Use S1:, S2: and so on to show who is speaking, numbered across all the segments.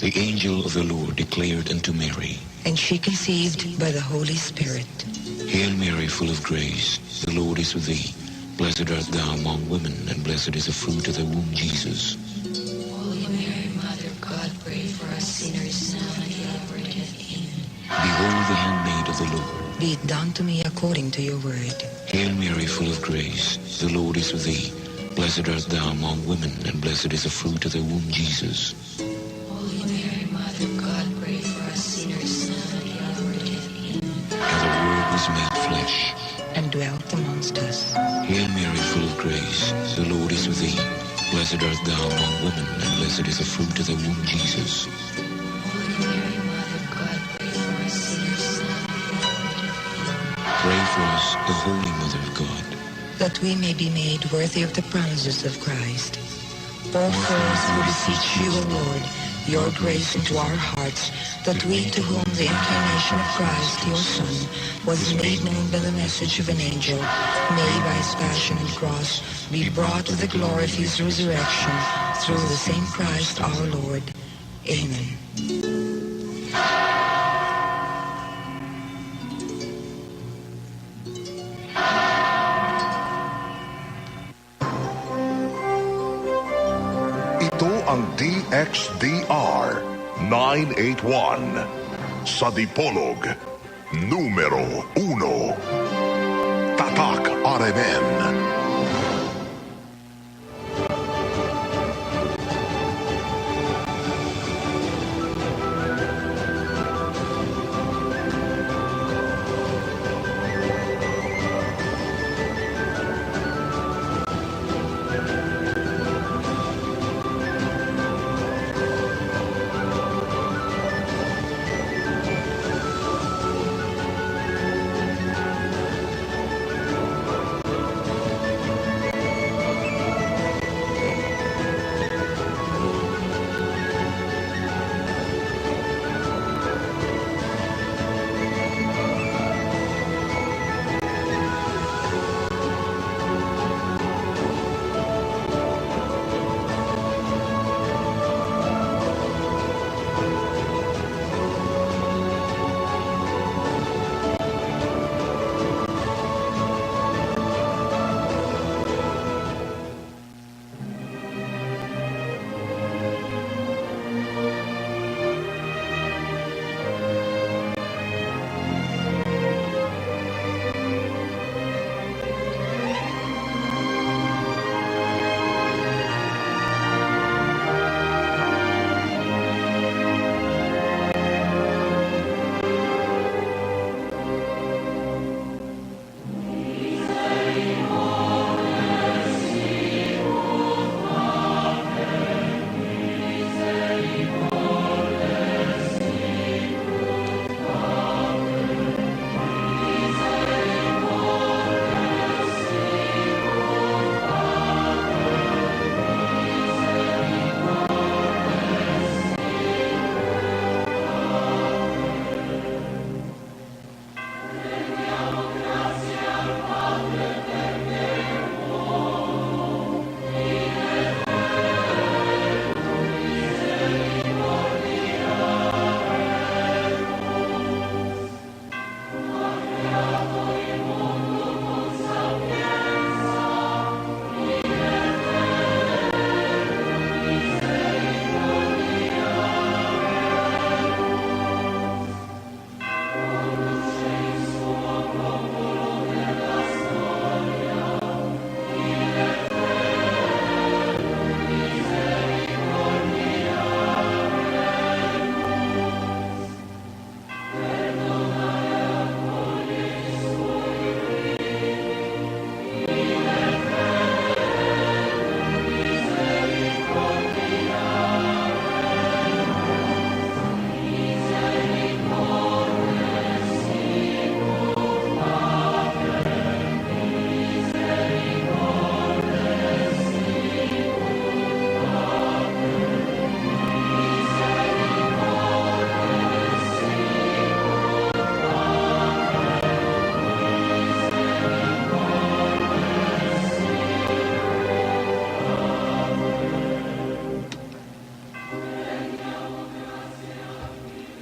S1: The angel of the Lord declared unto Mary,
S2: and she conceived by the Holy Spirit.
S1: Hail Mary, full of grace, the Lord is with thee. Blessed art thou among women, and blessed is the fruit of thy womb, Jesus.
S3: Holy Mary, Mother of God, pray for us sinners, now and at the hour of death. Amen.
S1: Behold the handmaid of the Lord.
S2: Be it done to me according to your word.
S1: Hail Mary, full of grace, the Lord is with thee. Blessed art thou among women, and blessed is the fruit of thy womb, Jesus.
S3: Holy Mary, Mother of God, pray for us sinners, now and at the hour of death. Amen.
S1: And the Word was made flesh
S2: and dwelt amongst us.
S1: Hail Mary, full of grace, the Lord is with thee. Blessed art thou among women, and blessed is the fruit of thy womb, Jesus.
S3: Holy Mary, Mother of God, pray for us sinners, now and at the hour of death. Amen.
S1: Pray for us, O Holy Mother of God,
S2: that we may be made worthy of the promises of Christ. Pour forth, we beseech you, O Lord, your grace into our hearts, that we to whom the incarnation of Christ, your Son, was made known by the message of an angel, may by his passion and cross be brought to the glory of his resurrection, through the same Christ our Lord. Amen.
S4: Ito ang DXDR 981 sa Dipolog, numero 1. Tatak RMN.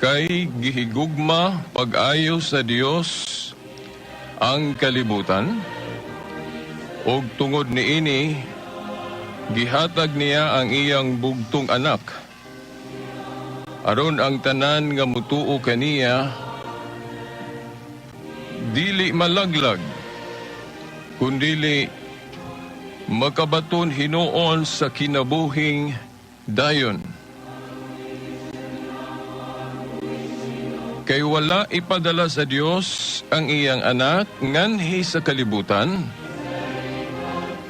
S5: Kay gihigugma pag-ayo sa Dios ang kalibutan, ug tungod niini gihatag niya ang iyang bugtong anak, aron ang tanan nga mutuo kaniya dili malaglag, kundili makabaton hinuon sa kinabuhing dayon. Kay wala ipadala sa Dios ang iyang anak nganhi sa kalibutan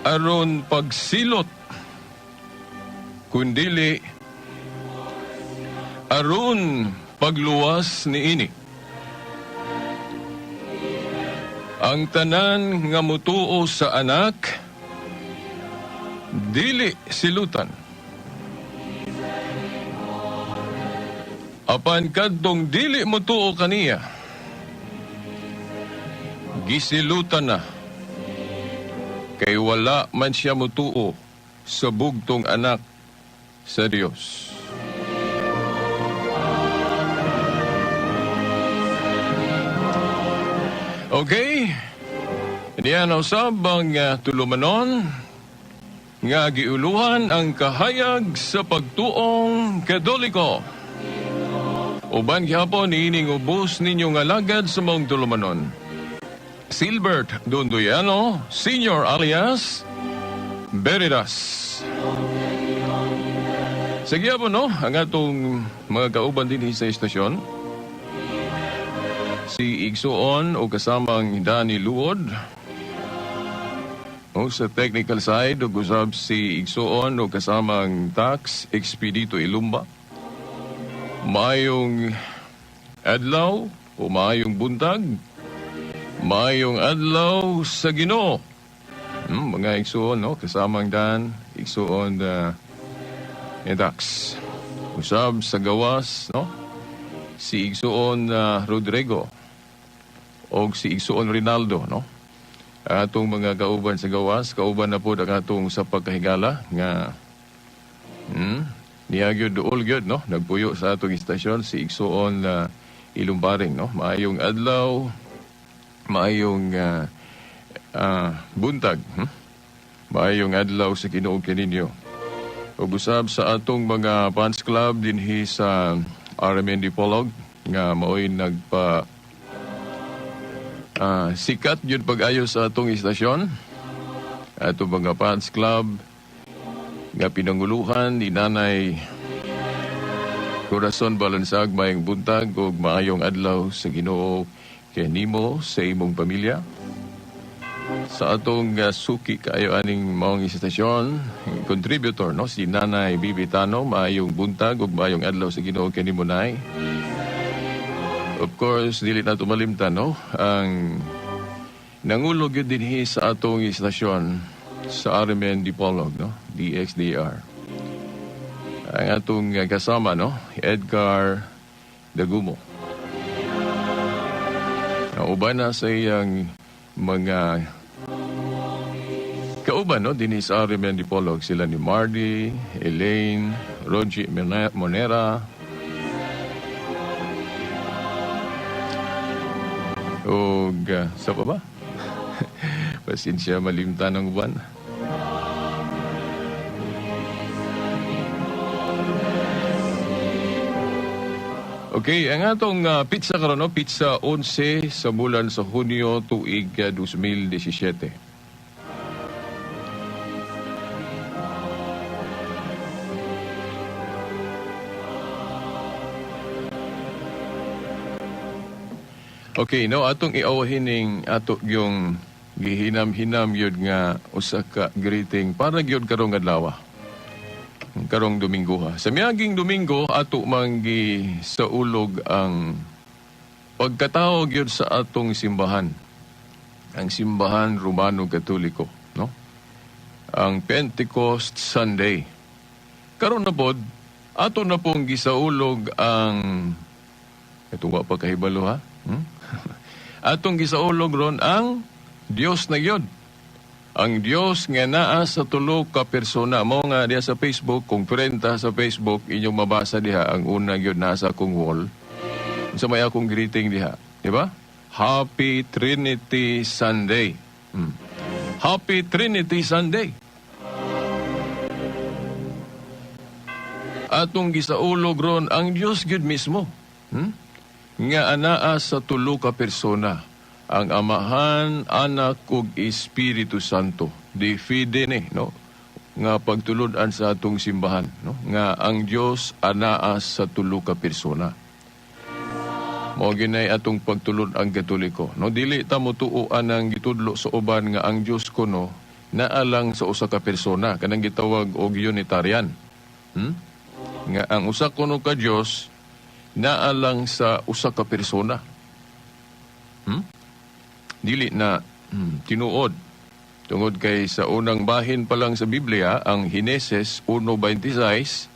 S5: aron pagsilot, kundili aron pagluwas niini. Ang tanan nga mutuo sa anak dili silutan, apan kadtong dili mutuo kaniya gisilutan na, kay wala man siya mutuo sa bugtong anak sa Dios. Okay, niya na usab ang tulumanon nga giuluhan ang kahayag sa pagtuong Katoliko. Uban gihapon niining ubos ninyong alagad sa maong tulumanon, Silbert Dondoyano, Senior alias Veritas. Sa gihapon, no, ang atong mga kauban din sa istasyon, si Igsoon o kasamang Danny Luod. O sa technical side, o usab si Igsoon o kasamang Tax Expedito Ilumba. Maayong adlaw o maayong buntag, maayong adlaw sa Ginoo. Mga Igsoon, no, kasamang Dan, Igsoon Tax. Usab sa gawas, no, si Igsoon Rodrigo o si Igsoon Rinaldo, no? Atong mga kauban sa gawas, kauban na po ang atong sa pagkahigala nga niya gyud duol gyud, no? Nagpuyo sa atong istasyon si Igsoon Ilumbaring, no? Maayong adlaw, maayong buntag, Maayong adlaw sa Ginoo kaninyo. Ug usab sa atong mga fans club dinhi sa RMN Dipolog nga maoy nagpa sikat yun pag-ayo sa atong istasyon. Atong mga fans club nga pinanguluhan ni Nanay Corazon Balansag, maayong buntag ug maayong adlaw sa Ginoo kay nimo sa imong pamilya. Sa atong suki kaayo aning maong istasyon, contributor, no, si Nanay Bibi Tano, maayong buntag ug maayong adlaw sa Ginoo kay nimo, Nay. Of course, dili na tumalimtan, no, ang nangulog yun dinhi sa atong istasyon sa RMN Dipolog, no, DXDR. Ang atong kasama, no, Edgar Dagumo. Nauban na sa iyang mga kauban, no, dinhi sa RMN Dipolog, sila ni Mardy, Elaine, Rogie Monera, og sa pa ba? Pasensya, malimtan ang uban. Okay, ang atong pizza karon, no, pizza 11 sa bulan sa Hunyo tuig 2017. Okay, no, atong iawahin ning ato yung gihinam-hinam yun nga usa ka greeting para gyud karong adlaw. Karong Domingo ha. Sa miaging Domingo ato manggi sa ulog ang pagkatao gyud sa atong simbahan. Ang simbahan Romano Katoliko, no? Ang Pentecost Sunday. Karon na pod ato na pong gisaulog ang ito wa pa kahibalo ha. Atong gisaulog ron ang Dios na gyud. Ang Dios nga naa sa tulo ka persona. Mao nga diha sa Facebook, kung prenta sa Facebook inyong mabasa diha ang una gyud naa sa akong wall. Unsa may akong greeting diha, di ba? Happy Trinity Sunday. Happy Trinity Sunday. Atong gisaulog ron ang Dios gyud mismo. Nga anaa sa tulo ka persona, ang Amahan, Anak ug Espiritu Santo. Di fide ni, no? Nga pagtulod-an sa atong simbahan, no? Nga ang Dios anaa sa tulo ka persona. Mao ginay atong pagtulod ang Katoliko. No, dili ta motuo anang gitudlo sa uban nga ang Dios kuno naa lang sa usa ka persona, kanang gitawag og Unitarian. Nga ang usa kuno ka Dios naa lang sa usa ka persona. Dili na tinuod. Tungod kay sa unang bahin pa lang sa Biblia, ang Henesis 1:26,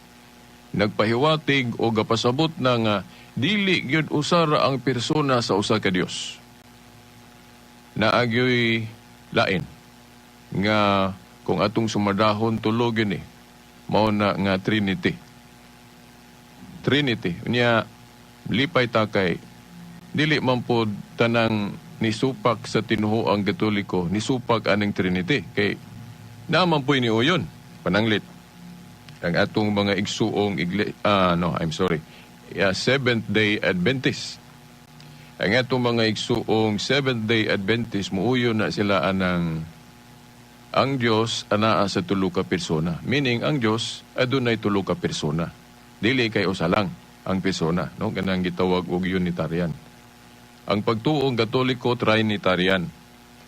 S5: nagpahiwatig o gapasabot na nga dili gyud usara ang persona sa usa ka Dios. Naagyoy lain nga kung atong sumadahon tulo gyud ni, mao na nga Trinity. Trinity. Unya lipay ta kay dili man pod tanang nisupak sa tinuoang Katoliko, nisupak aning Trinity kay naman po'y niuyon pananglit ang atong mga igsuong no, I'm sorry. Yeah, Seventh Day Adventist. Ang atong mga igsuong Seventh Day Adventist, muuyon na sila anang ang Dios anaa sa tulo ka persona. Meaning ang Dios adunay tulo ka persona. Dili kay usa lang ang persona, no? Kanang gitawag og Unitarian. Ang pagtuong Katoliko, Trinitarian.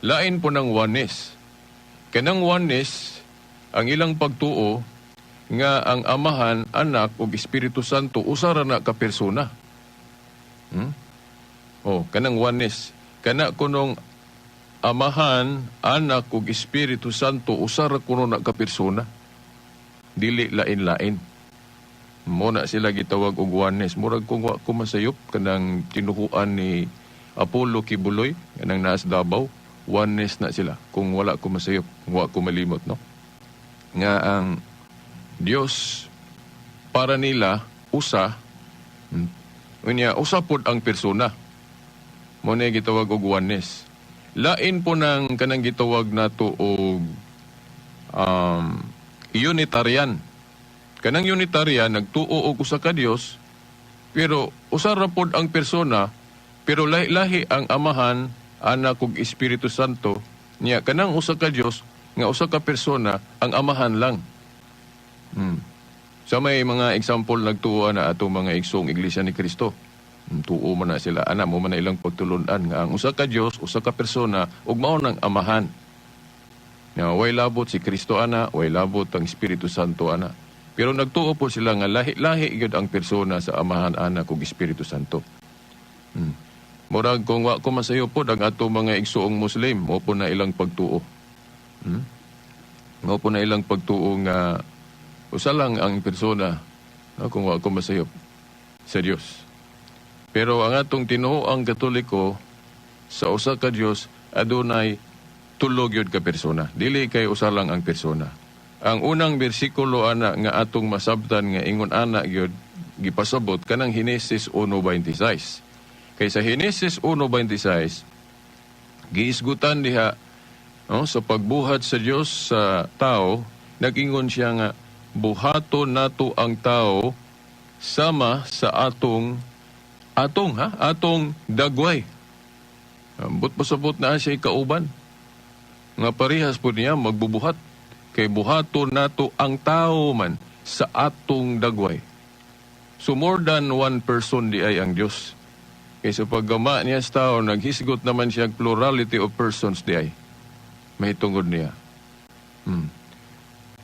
S5: Lain po ng Oneness. Kanang Oneness, ang ilang pagtuo nga ang Amahan, Anak ug Espiritu Santo usa ra na ka persona. Oh, kanang Oneness. Kana kunong Amahan, Anak ug Espiritu Santo usa ra kuno na ka persona. Dili lain-lain. Mo na sila gitawag og Oneness. Murag kung wa ko masayop, kanang tinuhuan ni Apollo Quiboloy, kanang naas Davao, Oneness na sila. Kung wala ko masayop, kung wa ko malimot, no? Nga ang Dios para nila usa, unya usa pod ang persona. Mo na gitawag og Oneness. Lain po ng kanang gitawag nato og Unitarian. Kanang Unitarian nagtuo og usa ka Dios, pero usa ra pod ang persona, pero lahi-lahi ang Amahan, Anak ug Espiritu Santo. Nya kanang usa ka Dios nga usa ka persona, ang Amahan lang. Sa may mga example nagtuo na atong mga igsoong Iglesia ni Cristo. Tuo man na sila ana, mo man na ilang pagtulun-an nga ang usa ka Dios, usa ka persona ug mao nang Amahan. Nga way labot si Kristo ana, way labot ang Espiritu Santo ana. Pero nagtuo po sila nga lahi-lahi gyud ang persona sa Amahan, Anak ug Espiritu Santo. Murag kung wa ko masayo pod, ang ato mga igsoong Muslim, mo po na ilang pagtuo. Mo po na ilang pagtuo nga usa lang ang persona, no, kung wa ko masayop, sa Dios. Pero ang atong tinuoang Katoliko, sa usa ka Dios adunay tulo gyud ka persona. Dili kay usa lang ang persona. Ang unang bersikulo ana nga atong masabtan nga ingon ana gyud gipasabot, kanang Henesis 1:26. Kay sa Henesis 1:26 giisgutan diha, no, sa pagbuhat sa Dios sa tao, nag-ingon siya nga buhaton nato ang tao sama sa atong atong ha atong dagway. Ambot pasabot na siya kauban nga parehas po niya magbubuhat, kay buhaton nato ang tao man sa atong dagway. So more than one person di ay ang Dios. Kay sa paggama niya sa tao, naghisgot naman siya plurality of persons di ay mahitungod niya.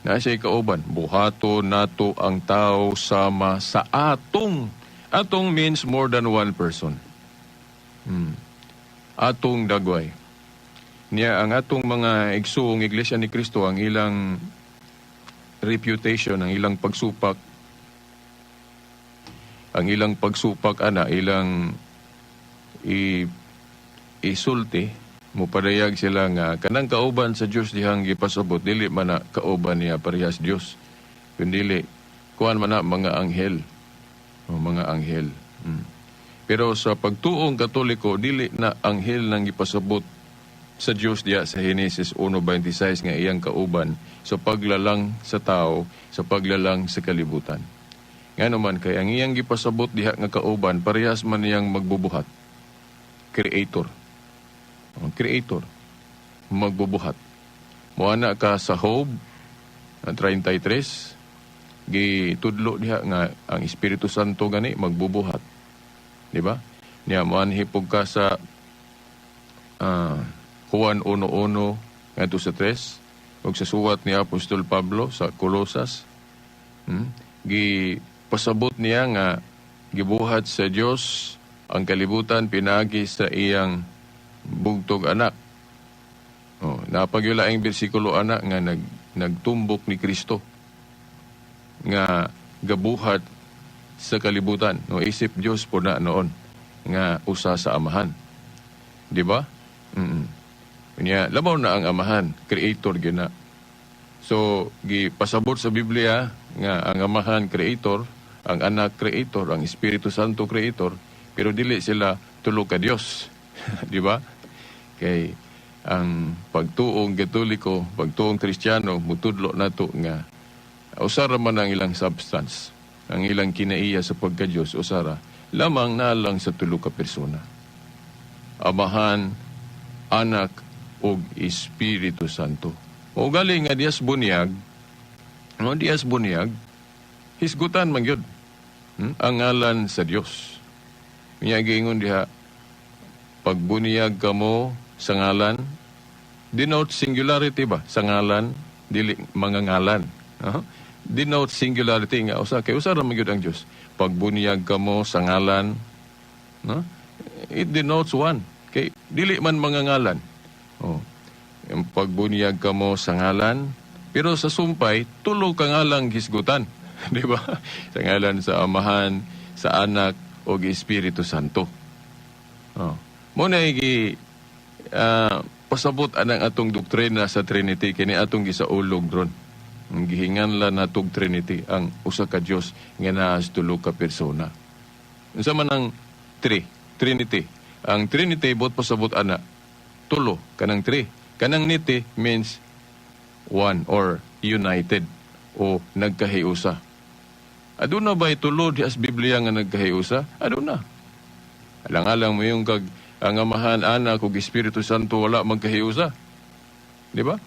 S5: Na siya kauban. Buhato nato ang tao sama sa atong. Atong means more than one person. Atong dagway. Niya ang atong mga igsuong Iglesia ni Cristo, ang ilang reputation, ang ilang pagsupak ana, ilang isulti, mupadayag sila nga kanang kauban sa Dios dihang gipasabot, dili man na kauban niya parehas Dios, kundi kuan man na mga anghel o mga anghel. Pero sa pagtuong Katoliko, dili na anghel nang gipasabot sa Dios diya sa Henesis 1:26 nga iyang kauban sa paglalang sa tao, sa paglalang sa kalibutan. Ngano man kay ang iyang gipasabot diha nga kauban parehas man niyang magbubuhat. Creator. Ang creator magbubuhat. Moana ka sa Job ang 33, gitudlo diha nga ang Espiritu Santo gani magbubuhat. Di ba? Niya moanhi pug ka sa Juan 1:1 ngadto sa 3 ug sa suwat ni Apostol Pablo sa Colosas, Gi pasabot niya nga gibuhat sa Dios ang kalibutan pinaagi sa iyang bugtog anak. Oh, napagyulaing bersikulo ana nga nagtumbok ni Kristo nga gabuhat sa kalibutan. No, isip Dios po na noon nga usa sa Amahan. Di ba? Nya labaw na ang Amahan, creator gyud na. So gipasabot sa Biblia nga ang Amahan creator, ang Anak creator, ang Espiritu Santo creator, pero dili sila tulo ka Dios. Di ba? Kay ang pagtuong Katoliko, pagtuong Kristiyano, mutudlo nato nga usara man ang ilang substance, ang ilang kinaiya sa pagka-Diyos, usara, lamang na lang sa tulo ka persona. Amahan, Anak, ug Espiritu Santo. O gali nga dias bunyag, no, dias bunyag, hisgutan man gyud ang ngalan sa Dios. Nya giingon diha, pagbuniyag kamo sa ngalan, denote singularity ba? Sa ngalan, dili mga ngalan. Aha. Denote singularity nga usa kay usa ra man gyud ang Dios. Pagbuniyag kamo sa ngalan, no? It denotes one. Kay dili man mga ngalan. Oh. Yung pagbuniyag kamo sa ngalan, pero sa sumpay, tulo ka ngalang hisgutan. Di ba? Sa ngalan sa Amahan, sa Anak, o Espiritu Santo. Oh. Mo na gi pasabot anang atong doktrina sa Trinity kini atong gisaulog ron. Ang gihinganlan natog Trinity ang usa ka Dios nga naa sa tulo ka persona. Unsa man ang Trinity? Ang Trinity bot pasabot ana tulo kanang three. Kanang nity means one or united o nagkahiusa. Aduna ba tulo di as Biblia nga nagkahiusa? Aduna. Alang-alang mo yung kag ang Amahan, Anak ug Espiritu Santo wala magkahiusa. Di ba?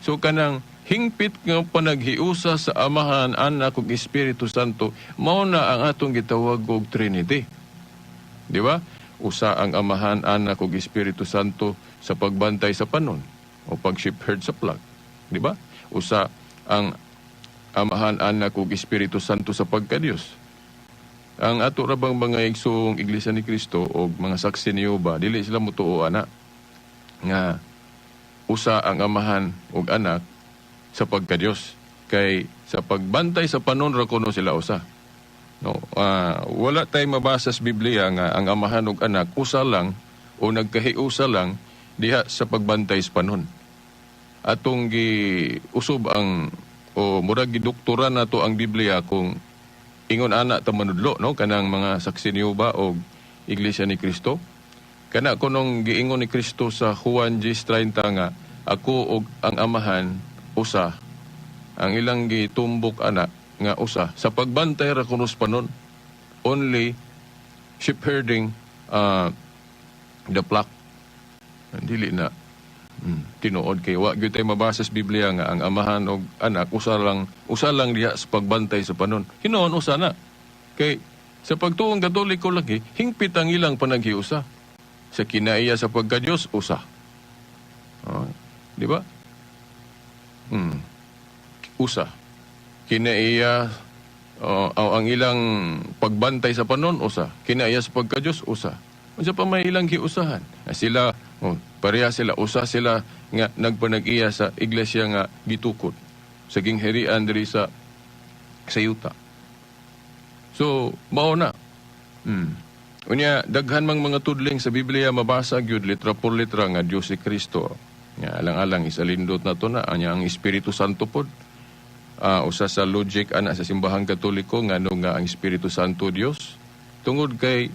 S5: So kanang hingpit nga panaghiusa sa Amahan, Anak ug Espiritu Santo, mao na ang atong gitawag og Trinity. Di ba? Usa ang Amahan, Anak ug Espiritu Santo sa pagbantay sa panon o pag-shepherd sa flock. Di ba? Usa ang Amahan, Anak ug Espiritu Santo sa pagkadiyos. Ang ato ra bang mga igsoong Iglesia ni Cristo o mga saksi ni Jehova, dili sila mutuo ana nga usa ang Amahan ug Anak sa pagkadiyos. Kay sa pagbantay sa panon ra kuno sila usa. No, wala tay mabasa sa Biblia nga ang Amahan ug Anak usa lang o nagkahiusa lang diha sa pagbantay sa panon. Atong gi usob ang o murag gidoktora nato ang Biblia kung ingon ana ta manudlo, no, kanang mga saksi ni Jehova og Iglesia ni Cristo. Kana kunong giingon ni Kristo sa Juan 10:30 nga ako og ang Amahan usa, ang ilang gitumbok ana nga usa sa pagbantay ra kuno sa panon, only shepherding the flock. Dili na tinuod kay wa gyud tay mabasa sa Biblia nga ang Amahan og Anak usa lang diha sa pagbantay sa panon. Hinuon usa na. Kay sa pagtuong Katoliko lagi hingpit ang ilang panaghiusa. Sa kinaiya sa pagka-Diyos usa. Oh, di ba? Usa. Kinaiya ang ilang pagbantay sa panon usa. Kinaiya sa pagka-Diyos usa. Unsa pa may ilang giusahan? Ah, sila, oh, pareha sila, usa sila nga nagpanag-iya sa iglesia nga gitukod sa gingharian diri sa yuta. So, mao na. Unya, daghan mang mga tudling sa Biblia mabasa gyud litra por litra nga Dios si Kristo. Nga alang-alang isalindot na to na anya ang Espiritu Santo pod. Usa sa logic ana sa simbahang Katoliko ngano nga ang Espiritu Santo Dios tungod kay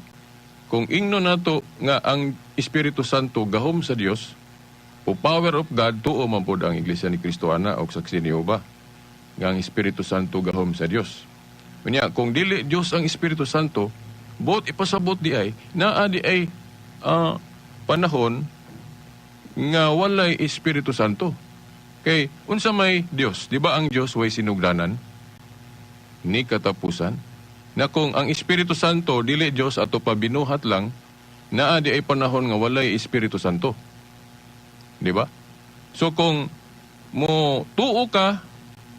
S5: kung Kung ingno nato nga ang Espiritu Santo gahom sa Dios o power of God, tuo man pod ang Iglesia ni Cristo ana og Saksi ni Jehova nga ang Espiritu Santo gahom sa Dios. Unya, kung dili Dios ang Espiritu Santo, buot ipasabot di ay naa di ay panahon nga walay Espiritu Santo. Kay unsa may Dios? Di ba ang Dios way sinugdanan ni katapusan? Na kung ang Espiritu Santo dili Dios, ato pa binuhat lang, naa di ay panahon nga walay Espiritu Santo. Di ba? So kung mo tuo ka,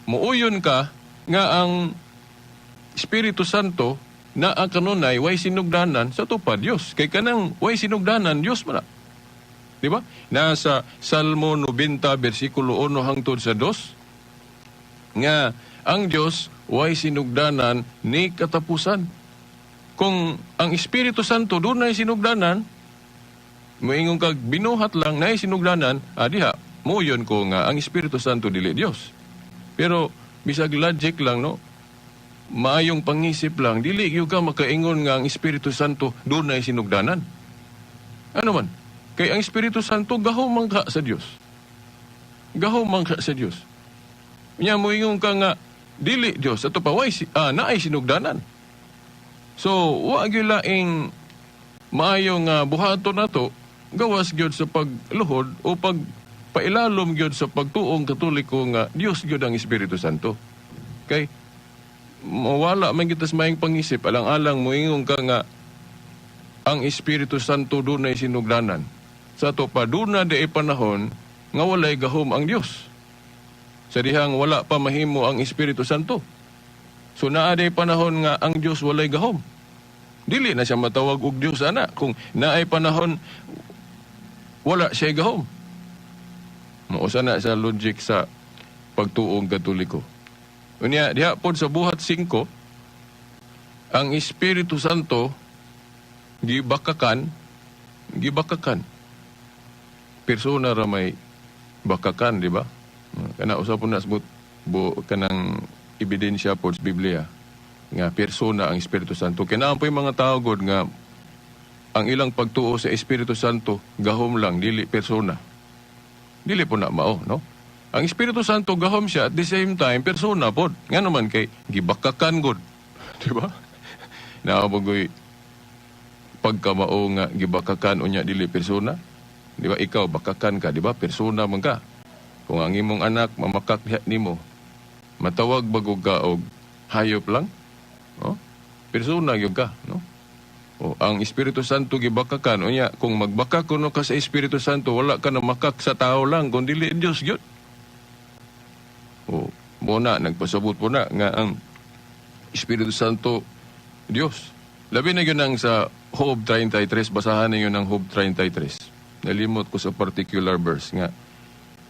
S5: muuyon ka nga ang Espiritu Santo na ang kanunay way sinugdanan, sa ato pa Dios. Kay kanang way sinugdanan, Dios man na. Di ba? Nasa Salmo 90 bersikulo 1 hangtod sa 2 nga ang Dios way sinugdanan ni katapusan. Kung ang Espiritu Santo dunay sinugdanan, moingon kag binuhat lang na sinugdanan, diha moyon ko nga ang Espiritu Santo dili Dios. Pero bisag logic lang, no, maayong pangisip lang, dili gyud ka makaingon nga ang Espiritu Santo dunay sinugdanan. Ano man? Kay ang Espiritu Santo gahom man ka sa Dios. Gahom man ka sa Dios. Nya moingon ka nga dili Dios, ato pa way naay sinugdanan. So wa gyud laing maayo nga buhaton nato gawas gyud sa pagluhod o pag pailalom gyud sa pagtuong Katoliko nga Dios gyud ang Espiritu Santo. Kay mawala man kita sa maayong pangisip alang-alang moingon ka nga ang Espiritu Santo dunay sinugdanan. Sa ato pa duna di panahon nga walay gahom ang Dios. Sa dihang wala pa mahimo ang Espiritu Santo. So naa day panahon nga ang Dios walay gahom. Dili na siya matawag og Dios ana kung naay panahon wala siya gahom. Mausa na sa logic sa pagtuong Katoliko. Unya, diha pod sa Buhat 5, ang Espiritu Santo gibakakan, gibakakan. Persona ra may bakakan, di ba? Kana usa po na sa bu, kanang ebidensya po sa Biblia nga persona ang Espiritu Santo. Kaya po yung mga tao god nga ang ilang pagtuo sa Espiritu Santo gahom lang, dili persona. Dili po na mao, no? Ang Espiritu Santo gahom siya, at the same time persona pod. Nga naman kay gibakakan god. Di ba? Naabagoy pagkamao nga gibakakan unya dili persona. Di ba ikaw bakakan ka, di ba? Persona man ka. Kung ang imong anak mamakak diha nimo, matawag bagog ka og hayop lang? Oh? Persona gyud ka, no? O, ang Espiritu Santo gibakakan unya kung magbaka kuno ka sa Espiritu Santo, wala ka na makak sa tao lang kun dili Dios gyud. O, mo na nagpasabot po na nga ang Espiritu Santo Dios. Labi na yun ang sa Job 33, basahan ninyo ng Job 33. Nalimot ko sa particular verse nga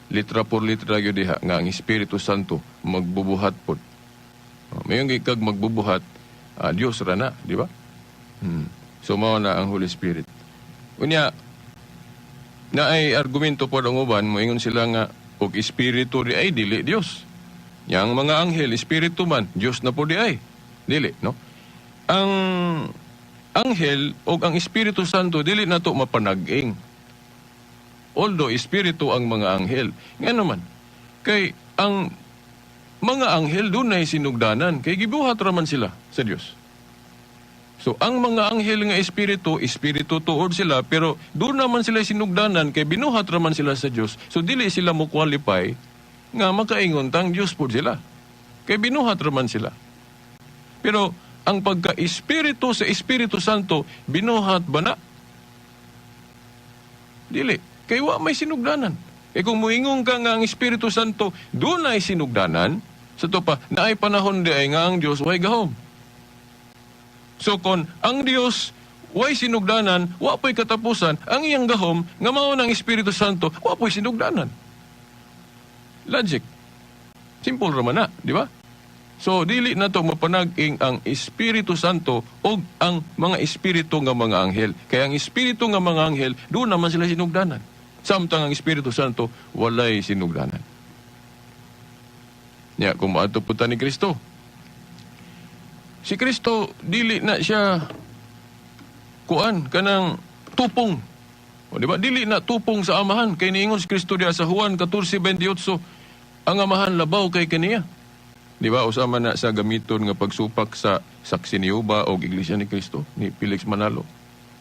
S5: litra por litra gyud diha nga ang Espiritu Santo magbubuhat pod. Oh, mayon kag magbubuhat, Dios ra na, di ba? So mao na ang Holy Spirit. Unya, na ay argumento po ang uban, moingon sila nga og espiritu di ay dili Dios. Yang mga anghel espiritu man, Dios na po di ay. Dili, no? Ang anghel o ang Espiritu Santo dili nato mapanag-ing. Although espiritu ang mga anghel. Nga naman, kay ang mga anghel dunay sinugdanan, kay gibuhat raman sila sa Dios. So ang mga anghel nga espiritu, espiritu tuod sila, pero doon naman sila sinugdanan kay binuhat raman sila sa Dios. So dili sila mo qualify nga makaingon tang Dios pod sila. Kay binuhat raman sila. Pero ang pagka-espiritu sa Espiritu Santo, binuhat ba na? Dili. Kay wa may sinugdanan. E kung muingon ka nga ang Espiritu Santo doon ay sinugdanan, sa to pa, naay panahon di ay nga ang Dios way gahom. So kon ang Dios way sinugdanan, wa po'y katapusan, ang iyang gahom nga mao ng Espiritu Santo, wa po'y sinugdanan. Logic. Simple raman na, di ba? So dili na to mapanag-ing ang Espiritu Santo o ang mga espiritu nga mga anghel. Kaya ang espiritu nga mga anghel, doon naman sila sinugdanan. Samtang ang Espiritu Santo walay sinugdanan. Ya, kung maadto po ta ni Kristo. Si Kristo, dili na siya kuan kanang tupong. O, di ba? Dili na tupong sa Amahan kay niingon si Kristo diha sa Juan 14:28, ang Amahan labaw kay kaniya. Di ba? Usa man na sa gamiton nga pagsupak sa Saksi ni Jehova o Iglesia ni Cristo ni Felix Manalo.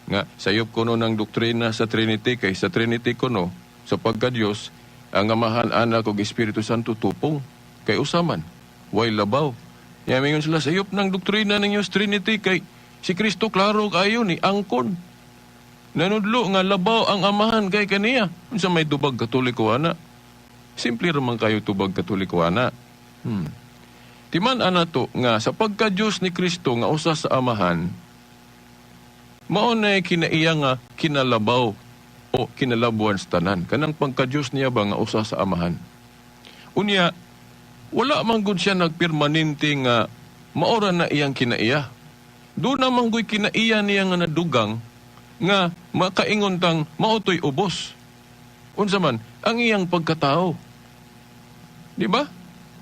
S5: Nga sayop kuno ng doktrina sa Trinity, kay sa Trinity kuno sa pagka-Dios ang Amahan, Anak ug Espiritu Santo tupong kay usa man, way labaw. Ya mingon sila, sayop ng doktrina ninyo sa Trinity kay si Kristo klaro kayo ni angkon. Nanudlo nga labaw ang Amahan kay kaniya. Unsa may tubag Katoliko ana? Simple ra man kayo tubag Katoliko ana. Timan ana to nga sa pagka-Diyos ni Kristo nga usa sa Amahan, mao na kinaiya nga kinalabaw o kinalabuan sa tanan. Kanang pagka-Diyos niya ba nga usa sa Amahan. Unya, wala man gud siya nagpermanente nga maora na iyang kinaiya. Doon naman gu'y kinaiya niya nga nadugang nga makaingon tang mao to'y ubos. Unsa man ang iyang pagkatao. Di ba?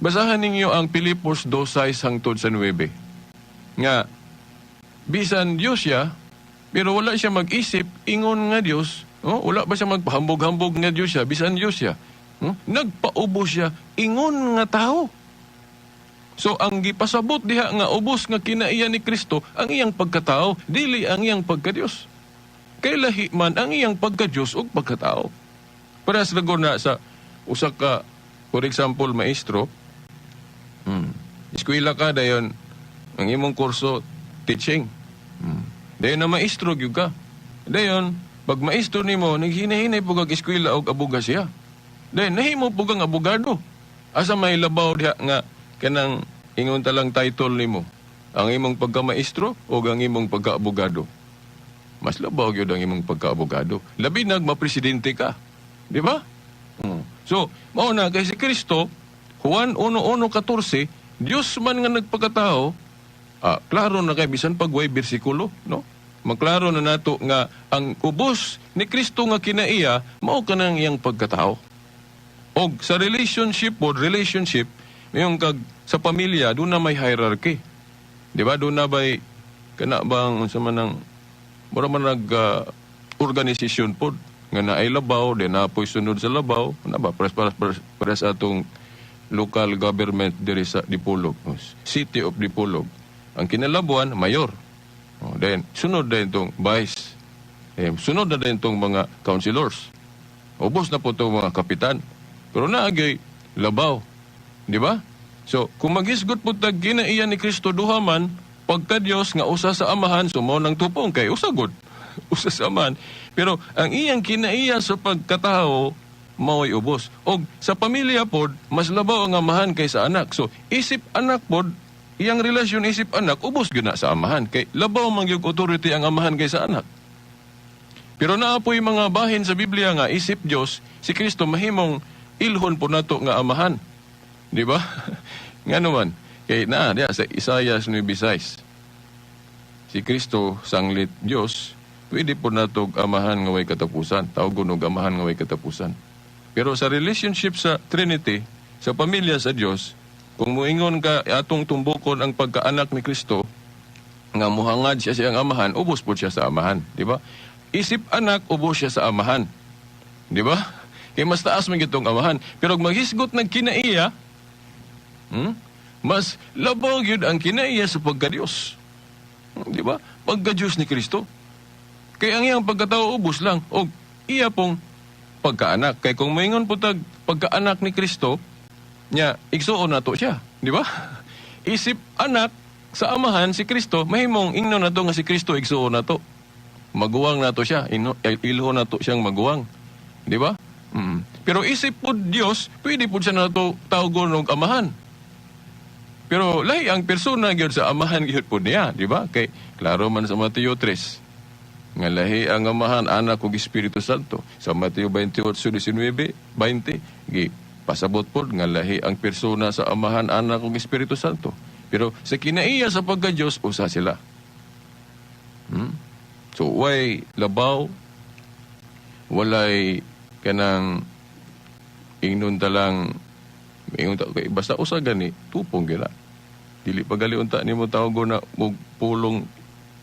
S5: Basahan ninyo ang Pilipos 2:6 hangtod sa 9. Nga bisan Dios siya, pero wala siya mag-isip ingon nga Dios, oh, wala ba siya magpahambog-hambog nga Dios siya, bisan Dios siya. Nagpaubos siya ingon nga tao. So ang gipasabot diha nga ubos nga kinaiya ni Kristo ang iyang pagkatao, dili ang iyang pagkadiyos. Kay lahi man ang iyang pagkadiyos ug pagkatao. Parehas ra na sa usa ka, for example, maestro. Eskwela ka, dayon ang imong kurso teaching. Dayon na maestro gyud ka. Dayon pag maestro nimo, naghinahinay pud kag eskwela og abogasiya. Dayon nahimo pud kang abogado. Asa may labaw diha nga kanang ingon ta lang title nimo? Ang imong pagkamaestro o ang imong pagkaabogado? Mas labaw gyud ang imong pagkaabogado. Labi nag mapresidente ka. Di ba? So, mao na kay si Kristo, Juan 1:1-14, Dios man nga nagpakatao, klaro na kay bisan pag way bersikulo, no? Maklaro na nato nga ang ubos ni Kristo nga kinaiya mao kanang iyang pagkatao. Og sa relationship o relationship, yung kag sa pamilya, doon na may hierarchy. Di ba? Doon na bay kana bang unsa man ang mura man nag organisasyon pod nga naay labaw, di na po'y sunod sa labaw, na ba pares pares pares, pares atong local government diri sa Dipolog, City of Dipolog. Ang kinalabuan, mayor. Oh, then sunod din tong vice. Eh, sunod na din tong mga councilors. Ubos na po itong mga kapitan. Pero naagay labaw. Di ba? So, kung maghisgot po tag ginaiya ni Kristo duha man, pagka Dios nga usa sa Amahan, so mao nang tupong kay usa gud. Usa sa Amahan. Pero ang iyang kinaiya sa pagkatao, mao'y ubos. Og sa pamilya pod, mas labaw ang Amahan kaysa anak. So, isip anak pod, iyang relasyon isip anak, ubos gyud na sa Amahan. Kay labaw man gyud authority ang Amahan kaysa anak. Pero naa po'y mga bahin sa Biblia nga isip Dios, si Kristo mahimong ilhon po nato nga Amahan. Di ba? Nga naman, kay naa diya sa Isaiah 9:6. Si Kristo sanglit Dios, pwede po nato og Amahan nga way katapusan. Tawgon og Amahan nga way katapusan. Pero sa relationship sa Trinity, sa pamilya sa Dios, kung muingon ka atong tumbukon ang pagkaanak ni Kristo, nga muhangad siya siyang Amahan, ubos po siya sa Amahan, di ba? Isip anak, ubos siya sa Amahan. Di ba? Kaya mas taas man gitong Amahan. Pero kung maghisgot ng kinaiya, mas labaw gyud ang kinaiya sa pagka-Diyos. Di ba? Pagka-Diyos ni Kristo. Kaya ang iyang pagkatao ubos lang o iya pong pagkaanak. Kay kung maingon po tag pagkaanak ni Kristo, nya igsuon nato siya, di ba? Isip anak sa Amahan si Kristo, mahimong ingnon nato nga si Kristo igsuon nato. Maguwang nato siya, ilho nato siyang maguwang. Di ba? Pero isip po Dios, pwede po siya nato tawgon og Amahan. Pero lahi ang persona gyud sa Amahan gyud po niya, di ba? Kay klaro man sa Mateo 3 nga lahi ang Amahan, Anak ug Espiritu Santo. Sa Mateo 28:19, 20, gi pasabot pod nga lahi ang persona sa Amahan, Anak ug Espiritu Santo. Pero sa kinaiya sa pagka-Dios, usa sila. So way labaw, walay kanang ingnon ta lang ingon ta kay basta usa gani tupong gila. Dili pa gali unta nimo tawgon na og pulong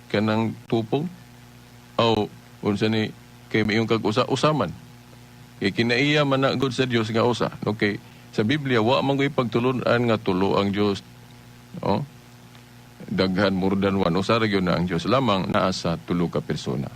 S5: kanang tupong. Aw unsa ni kay mayong kag usa usaman. Kay kinaiya man na gud sa Dios nga usa. Okay, sa Biblia wa man goy pagtulun-an nga tulo ang Dios. Oh. Daghan more than one. Usa ra gyud na ang Dios lamang naa sa tulo ka persona.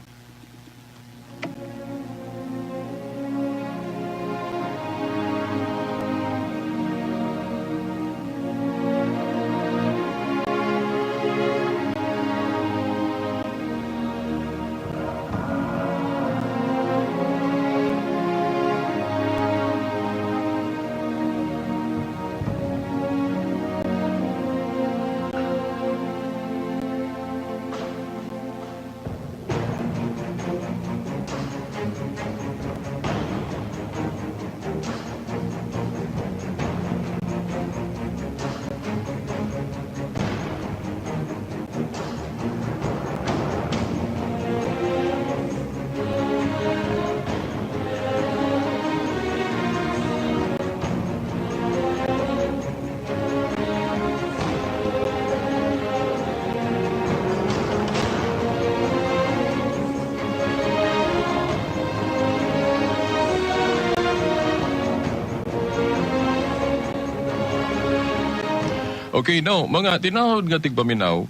S5: Okay, now, mga tinahod nga tigpaminaw,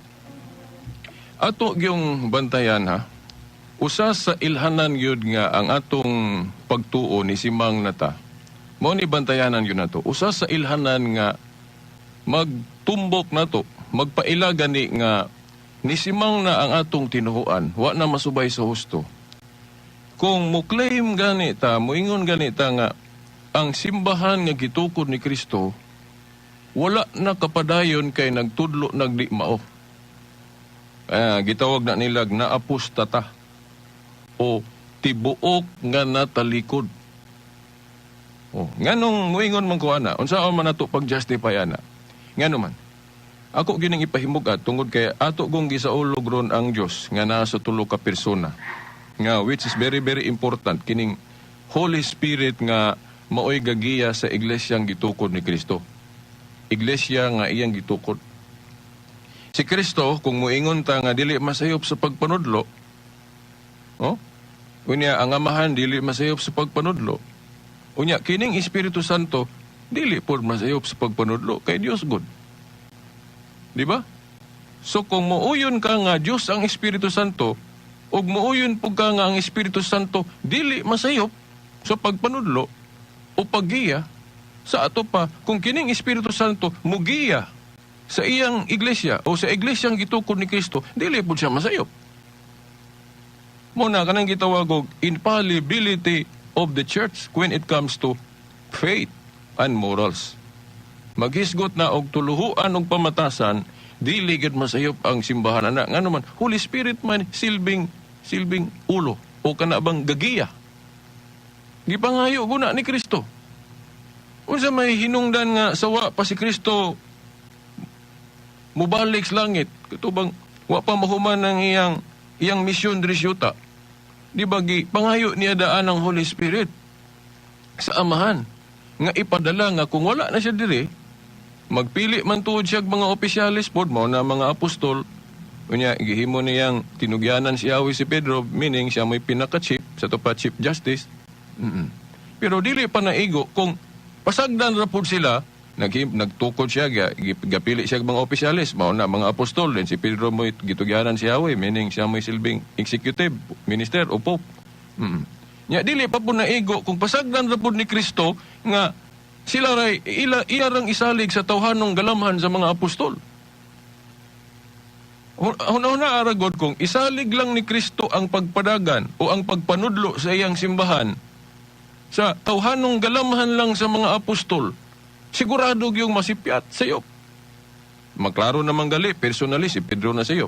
S5: ato gyung bantayan ha, usa sa ilhanan gyud nga ang atong pagtuo ni Simang nata. Mao ni bantayanan gyud nato. Usa sa ilhanan nga magtumbok nato, magpaila gani nga nisimang na ang atong tinuhuan, wa na masubay sa husto. Kung mo-claim gani ta, moingon gani ta nga ang simbahan nga gitukod ni Kristo wala na kapadayon kay nagtudlo nagdi mao. Gitawag na nilag na apostata o tibuok nga natalikod. Oh, nganong moingon man ko ana, unsaon man nato pag-justify ana? Ngano man? Ako gining ipahimug-at tungod kay ato gong gisaulog ron ang Dios nga naa sa tulo ka persona. Nga which is very very important kining Holy Spirit nga maoy gagiya sa iglesyang gitukod ni Kristo. Iglesia nga iyang gitukod. Si Kristo kung moingon ta nga dili masayop sa pagpanudlo, oh? Unya ang Amahan dili masayop sa pagpanudlo. Unya kining Espiritu Santo dili pod masayop sa pagpanudlo kay Dios good. Di ba? So kung muuyon ka nga Dios ang Espiritu Santo ug muuyon pud ka nga ang Espiritu Santo dili masayop sa pagpanudlo o paggiya, sa ato pa kung kining Espiritu Santo mugiya sa iyang iglesia o sa iglesyang gitukod ni Kristo, dili pud siya masayop. Muna kanang gitawag og infallibility of the church when it comes to faith and morals. Maghisgot na og tuluhuan og pamatasan, dili gid masayop ang simbahan ana. Ngano man, Holy Spirit man silbing ulo o kana bang gagiya. Gipangayo guna ni Kristo. Unsa may hinungdan nga sawa pa si Kristo mubalik sa langit, katubang wa pa mahuman ang iyang misyon diri sa yuta. Di ba pangayo niya daan ang Holy Spirit sa Amahan nga ipadala nga kung wala na siya diri, magpili man tuod siya mga opisyalis pod mao na mga apostol. Unya gihimo niyang tinugyanan si Yahweh si Pedro, meaning siya may pinaka-chief sa to pa chief justice. Pero dili pa naigo kung pasagdan ra pod sila, nagtukod siya, gapili siya mga opisyalis, mao na mga apostol, then si Pedro mo'y gitugyanan si Yahweh, meaning siya mo'y silbing executive, minister o pope. Nya dili pa po naigo kung pasagdan ra pod ni Kristo nga sila ray iya rang isalig sa tawhanong galamhan sa mga apostol. Huna-huna aragod kung isalig lang ni Kristo ang pagpadagan o ang pagpanudlo sa iyang simbahan sa tawhanong galamhan lang sa mga apostol, sigurado yung masipyat sayop. Maklaro naman gali, personally si Pedro na sayop.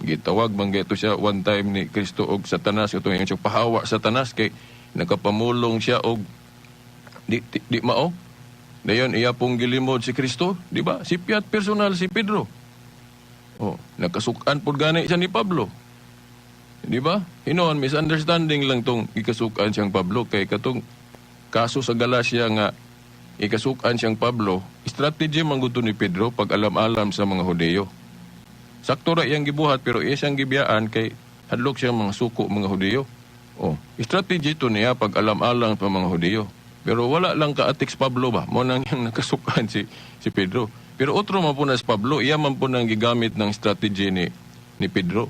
S5: Gitawag man gito siya one time ni Kristo og Satanas, ito yung siya pahawa Satanas kay nakapamulong siya og di mao. Dayon iya pong gilimod si Kristo, di ba? Sipyat personal si Pedro. Oh, nakasukan pud gani siya ni Pablo. Di ba? Hinoon, misunderstanding lang tong ikasukan siyang Pablo kay katong kaso sa Galacia nga ikasukan siyang Pablo, strategy man gud ni Pedro pag alam-alam sa mga Hudeyo. Sakto ra iyang gibuhat pero iya siyang gibiyaan kay Hadlok siya mga suko mga Hudiyo. Oh, strategy to niya pag alam-alang pa mga Hudiyo. Pero wala lang kaatik si Pablo ba? Mo nang yang nakasukan si Pedro. Pero otro man po na si Pablo, iya man po nang gigamit ng strategy ni Pedro.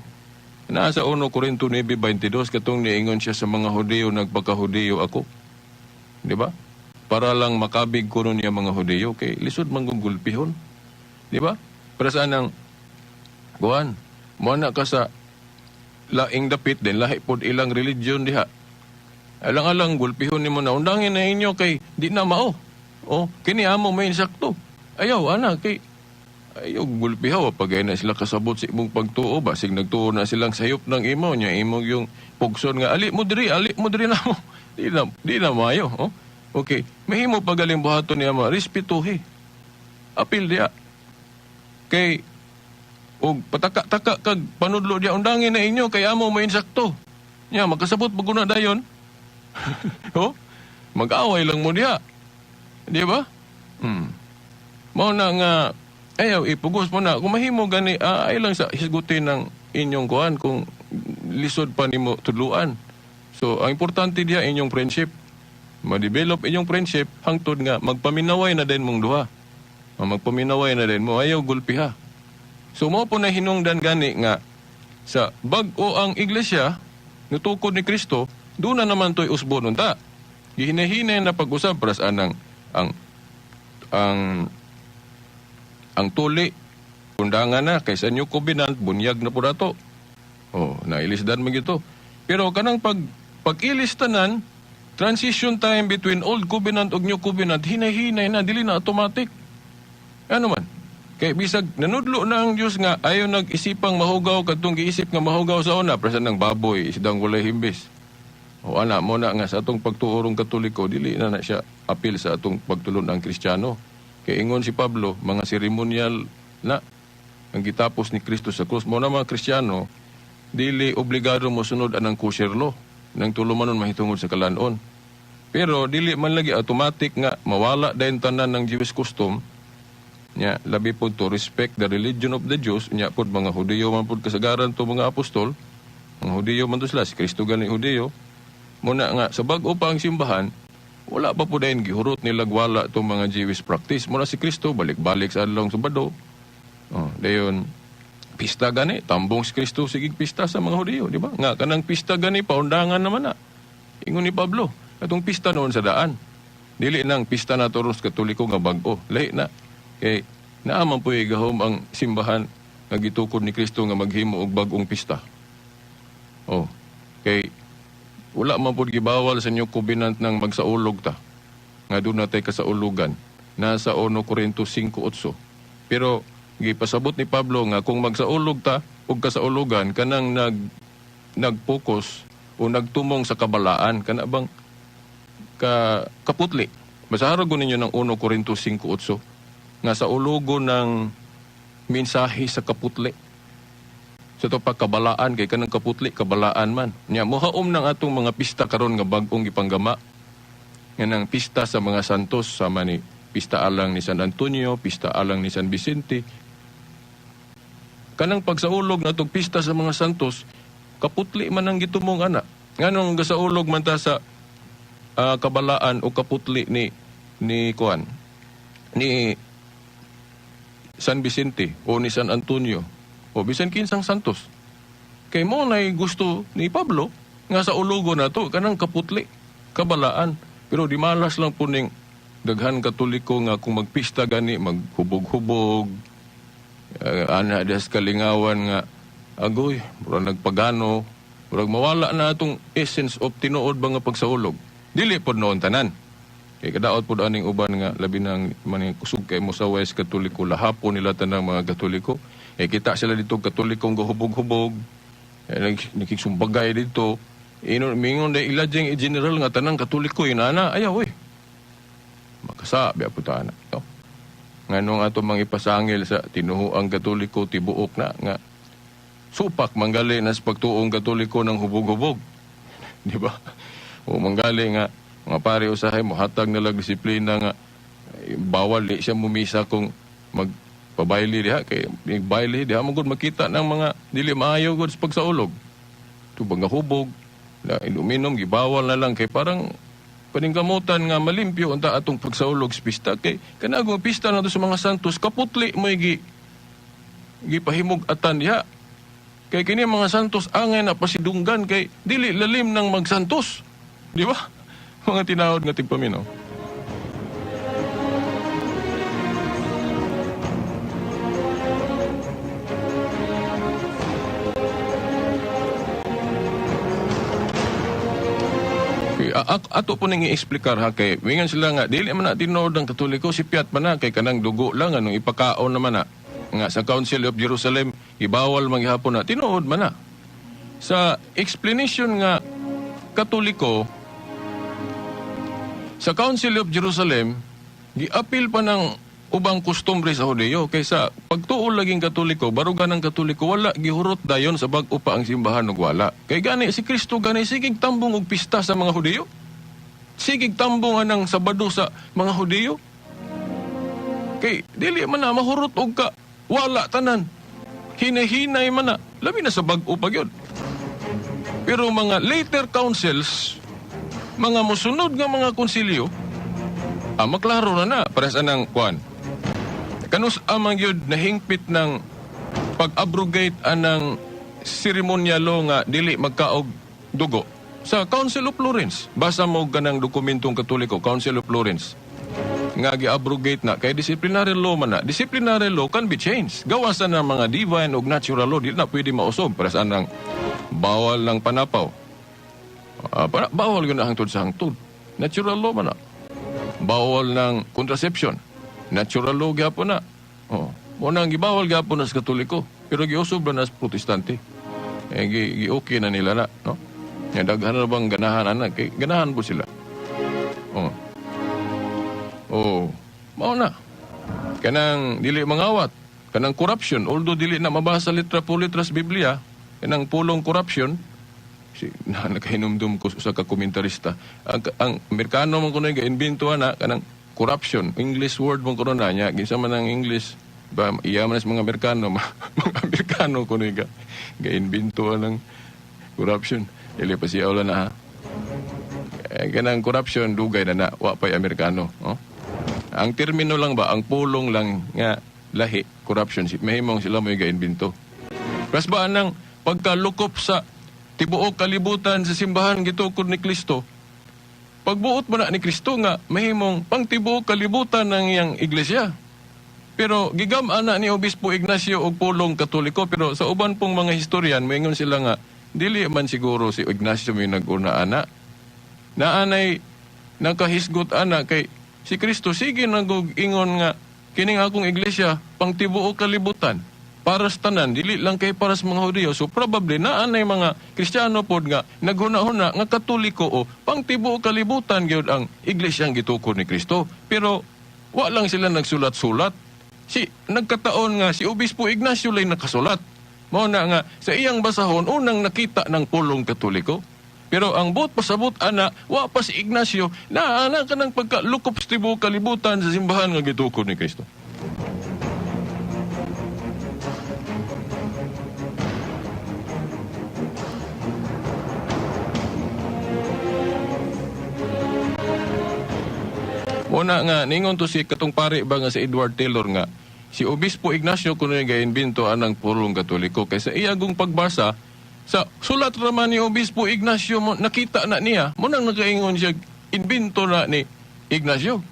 S5: Naa sa 1 Corinto 9:22 katong niingon siya sa mga Hudiyo, "Nagpakahudiyo ako." Di ba? Para lang makabig kuno niya mga Hudiyo kay lisod man kung gulpihon. Di ba? Para saan ang kuan? Mo na ka sa laing dapit din, lahi pod ilang religion diha. Alang-alang gulpihon nimo na undangin na inyo kay di na mao. Oh, kini amo may insakto. Ayaw ana kay ayaw gulpihaw pag na sila kasabot sa imong pagtuo, basig nagtuo na silang sayop ng imo nya imong yung pugson nga ali mo diri na mo. Di na maayo, oh. Okay, mahimo pagaling buhaton niya ma respetuhi. Apil diya. Kay og pataka-taka kag panudlo diya, "Undangin na inyo kay amo may insakto." Nya makasabot pag na dayon. Oh, mag-away lang mo diha. Di ba? Mao na nga ayaw ipugos mo na kung mahimo gani ay lang sa hisgutin ng inyong kuan kung lisod pa nimo tudluan. So ang importante diha inyong friendship. Ma-develop inyong friendship hangtod nga magpaminaway na din mong duha. Magpaminaway na din mo, ayaw gulpiha. So mo po na hinungdan gani nga sa bag-o ang iglesia nutukod ni Kristo, doon na naman to'y usbo nun ta. Gihinahinay na pag-usab para sa anang ang tuli undangan na kay sa New Covenant bunyag na po dato. Oh, nailisdan man gito. Pero kanang pag-ilis tanan, transition time between Old Covenant ug New Covenant, hinay-hinay na, dili na automatic. Ano man? Kay bisag nanudlo na ang Dios nga ayaw nag-isipang mahugaw kadtong giisip nga mahugaw sa una, presan ng baboy, isdang walay himbis. O ana mo na nga sa atong pagtuorong Katoliko dili na na siya apil sa atong pagtulon ang Kristiyano. Kay ingon si Pablo, mga seremonial na ang gitapos ni Kristo sa krus. Mo na mga Kristiyano dili obligado mo sunod anang kosher law nang tulumanon mahitungod sa kalanon. Pero dili man lagi automatic nga mawala dayon tanan ng Jewish custom nya, labi pod to respect the religion of the Jews. Nya pod mga Hudiyo man pod kasagaran to, mga apostol mga Hudiyo man to sila, si Kristo gani Hudiyo. Muna nga sa bag-o pa ang simbahan, wala pa po dayon gihurot nila wala tong mga Jewish practice. Muna si Kristo balik-balik sa adlong Sabado. Oh, dayon pista gani, tambong si Kristo sige pista sa mga Hudiyo, di ba? Nga kanang pista gani paundangan naman na. Ingon ni Pablo, atong pista noon sa daan. Dili nang pista na toros Katoliko nga bag-o, lahi na. Kay naaman po gahom ang simbahan nga gitukod ni Kristo nga maghimo og bag-ong pista. Oh, kay wala man pud gibawal sa New Covenant ng magsaulog ta. Nga doon natay kasaulugan. Nasa 1 Corinto 5:8. Pero gipasabot ni Pablo nga kung magsaulog ta og kasaulugan kanang nag-focus o nagtumong sa kabalaan kana bang ka kaputli. Basahan ko ninyo ng 1 Corinto 5:8 nga sa ulugo ng mensahe sa kaputli. Sa to pagkabalaan kay kanang kaputli kabalaan man. Nya mohaom ng atong mga pista karon nga bag-ong gipanggama. Nga nang pista sa mga santos sama ni pista alang ni San Antonio, pista alang ni San Vicente. Kanang pagsaulog natong pista sa mga santos, kaputli man ang gitumong ana. Nganong gasaulog man ta sa kabalaan o kaputli ni kuan ni San Vicente o ni San Antonio o bisan kinsang santos? Kay mo nay gusto ni Pablo nga sa ulugo na to kanang kaputli, kabalaan. Pero di malas lang po ning daghan Katoliko nga kung magpista gani maghubog-hubog, ana des kalingawan nga agoy, murag nagpagano, murag mawala na atong essence of tinuod ba nga pagsaulog. Dili pod noon tanan. Kay kadaot pod aning uban nga labi nang man kusog kay mo sa West Katoliko, lahapon nila tanang mga Katoliko. Eh kita sila dito Katolikong gahubog-hubog, eh, nakiksumbagay dito. Ino mingon day ila diyang i-general nga tanang Katoliko inana, ayaw eh. Makasabi po ta ana. No? Nganong ato mang ipasangil sa tinuhuang Katoliko tibuok na nga supak manggali na sa pagtuong Katoliko ng hubog-hubog. Di ba? O manggali nga mga pare usahay mo hatag na lang disiplina nga eh, bawal di siya mumisa kung magpabayli diha kay bayli diha mo gud makita ng mga dili maayo gud sa pagsaulog. Tubag nga hubog, na inuminom, gibawal na lang kay parang paningkamutan nga malimpyo unta atong pagsaulog sa pista kay kanagong pista nato sa mga santos kaputli mo gipahimog atan diha. Kay kini mga santos angay na pasidunggan kay dili lalim ng magsantos. Di ba? Mga tinawod nga tigpaminaw. Okay, ato po nang i-explicar ha kay wingan sila nga dili man na tinuod ang Katoliko si Piat man na kay kanang dugo lang anong ipakaon naman na nga sa Council of Jerusalem ibawal manggihapon na tinuod man na sa explanation nga Katoliko sa Council of Jerusalem giapil pa ng ubang kostumbre sa Hudiyo kaysa pagtuo laging Katoliko baruga ng Katoliko wala gihurot dayon sa bag-o pa ang simbahan ug wala kay gani si Kristo gani sigig tambong og pista sa mga Hudiyo, sigig tambong anang Sabado sa mga Hudiyo kay dili man na mahurot og ka wala tanan hinahinay man na labi na sa bag-o pa gyud. Pero mga later councils, mga mosunod nga mga konsilyo, maklaro na na para sa anang kwan. Kanus amang yun nahingpit ng pag-abrogate anang seremonyalo nga dili magkaog dugo sa Council of Florence. Basa mo ganang dokumentong Katoliko, Council of Florence. Nga gi-abrogate na kay disciplinary law man na. Disciplinary law can be changed. Gawasan ng mga divine ug natural law dili na pwede mausog para sa anang bawal ng panapaw. Bawal yun na hangtod sa hangtod. Natural law man na. Bawal ng contraception. Natural law gyapon na. Oh. Mo nang gibawal gyapon na sa Katoliko, pero giusob na sa Protestante. Eh, gi okay na nila na, no? Ya, daghan na bang ganahan ana kay ganahan po sila. Oh. Oh, mao na. Kanang dili mangawat, kanang corruption, although dili na mabasa litra po litra sa Biblia, kanang pulong corruption, si na nakahinumdum ko sa ka komentarista. Ang Amerikano man kuno ga-invento ana kanang corruption, English word man kuno na niya, kinsa man ang English ba iya man sa mga Amerikano, mga Amerikano kuno ga ga-invento ang corruption. Dili pa siya wala na ha. Eh, kanang corruption dugay na na wa pay Amerikano, oh. Ang termino lang ba, ang pulong lang nga lahi corruption si mahimong sila mo ga-invento. Pras ba anang pagkalukop sa tibuok kalibutan sa simbahan gitukod ni Kristo? Pagbuot mo na ni Kristo nga mahimong pangtibuok kalibutan ng iyang iglesia. Pero gigam-ana ni Obispo Ignacio og pulong Katoliko, pero sa uban pong mga historian moingon sila nga dili man siguro si Ignacio may nag-una ana. Naanay nakahisgot ana kay si Kristo sige nagug ingon nga kining akong iglesia pangtibuok kalibutan para sa tanan, dili lang kay para sa mga Hudiyo. So probably naanay mga Kristiyano pod nga naghuna-huna nga Katoliko o pangtibuok kalibutan gyud ang iglesia ang gitukod ni Kristo. Pero wa lang sila nagsulat-sulat. Si nagkataon nga si Obispo Ignacio lay nakasulat. Mao na nga sa iyang basahon unang nakita ng pulong Katoliko. Pero ang buot pasabot ana wa pa si Ignacio na ana kanang pagkalukop sa tibuok kalibutan sa simbahan nga gitukod ni Kristo. Muna nga ningon to si katong pari ba nga si Edward Taylor nga si Obispo Ignacio kuno yung gainbento anang pulong Katoliko kaysa iyagong pagbasa sa sulat raman ni Obispo Ignacio mo, nakita na niya mo nang nakaingon siya inbento na ni Ignacio.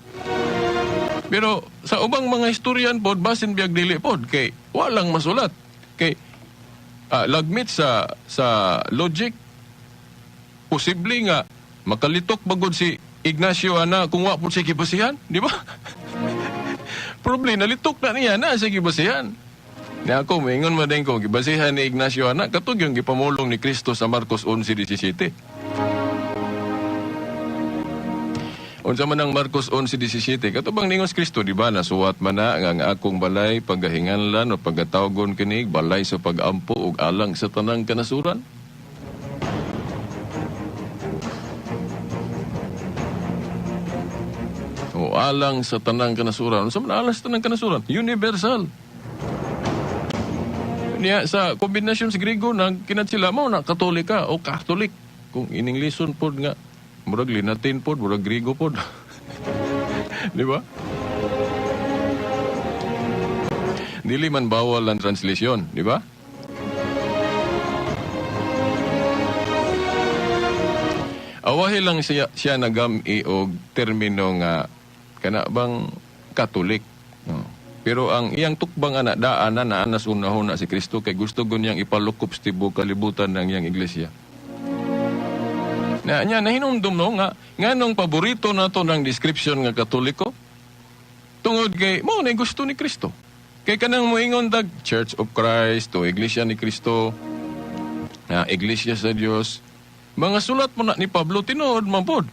S5: Pero sa ubang mga historian pod basin biyag dili pod kay walang masulat kay lagmit sa logic posible nga makalitok bagod si Ignacio ana kung wa po siya gibasihan, di ba? Probably nalitok na niya na siya gibasihan. Niya ako, maingon man din ko, gibasihan ni Ignacio ana, katog yung gipamulong ni Kristo sa Marcos 11:17. Unsa man ang Marcos 11:17, katubang ningon si Kristo, di ba, nasuwat man na nga ang akong balay pagahinganlan o pagatawagon kinig balay sa pag-ampo ug alang sa tanang kanasuran? O alang sa tanang kanasuran. Unsa man alang sa tanang kanasuran? Universal. Niya sa kombinasyon sa Griego nagkinat sila mo na Katolika o Catholic. Kung in Englishon pod nga murag Linatin pod, murag Griego pod. Di ba? Dili man bawal ang translation, di ba? Awahi lang siya nagami og termino nga kana bang Katolik. No. Pero ang iyang tukbang ana daan na naanas unahon na si Kristo kay gusto gun niyang ipalukop sa tibuok kalibutan ng iyang iglesia. Na niya nahinumdum no nga nganong paborito nato ng description nga Katoliko tungod kay mao na gusto ni Kristo. Kay kanang moingon tag Church of Christ o Iglesia ni Kristo, na Iglesia sa Dios, mga sulat mo na ni Pablo tinuod man pod.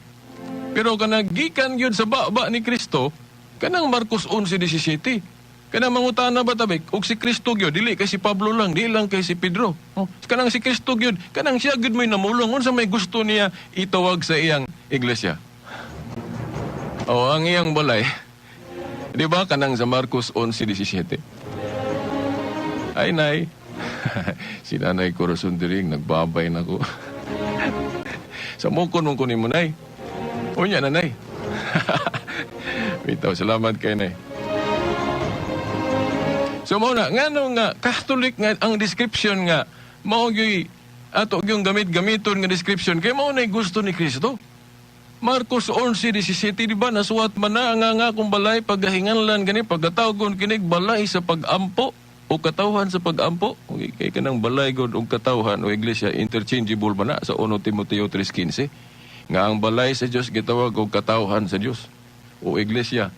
S5: Pero kanang gikan gyud sa baba ni Kristo, kanang Marcos 11:17. Kanang mangutana ba tabi, og si Kristo gyud dili kay si Pablo lang, di lang kay si Pedro. Oh, kanang si Kristo gyud, kanang siya gyud may namulong unsa may gusto niya itawag sa iyang iglesia. Oh, ang iyang balay. Di ba kanang sa Marcos 11:17? Ay nay. Si Nanay Corazon Diring nagbabay na ko. Sa mukon mong kunin mo, nay. Unya, nanay. Bitaw, salamat kay nay. So mao na, ngano nga Catholic nga ang description nga mao gyud ato gyung gamit-gamiton nga description kay mao nay gusto ni Kristo. Marcos 11:17, di ba nasuwat man na nga nga kung balay pagahinganlan gani pagkatawgon kinig balay sa pagampo o katawhan sa pagampo. Okay, kay kanang balay god og katawhan o iglesia interchangeable man na sa 1 Timoteo 3:15 nga ang balay sa Dios gitawag og katawhan sa Dios o iglesia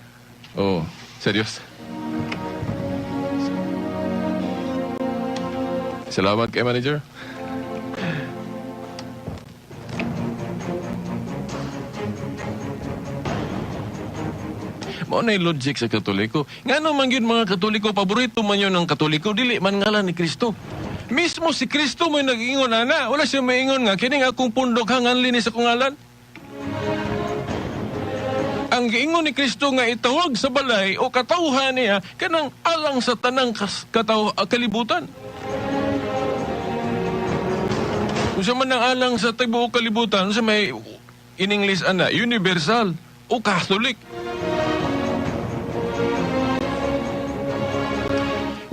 S5: o sa Dios. Salamat kay manager. Mao na logic sa Katoliko. Ngano man gyud mga Katoliko, paborito man yun ang Katoliko, dili man ngalan ni Kristo. Mismo si Kristo may nag-ingon ana, wala siya maingon nga kining akong pundok hanganlin ni sa akong ngalan. Ang giingon ni Kristo nga itawag sa balay o katawhan niya kanang alang sa tanang kalibutan. Kung sa man ang alang sa tibuok kalibutan, sa may in English ana, universal o Catholic.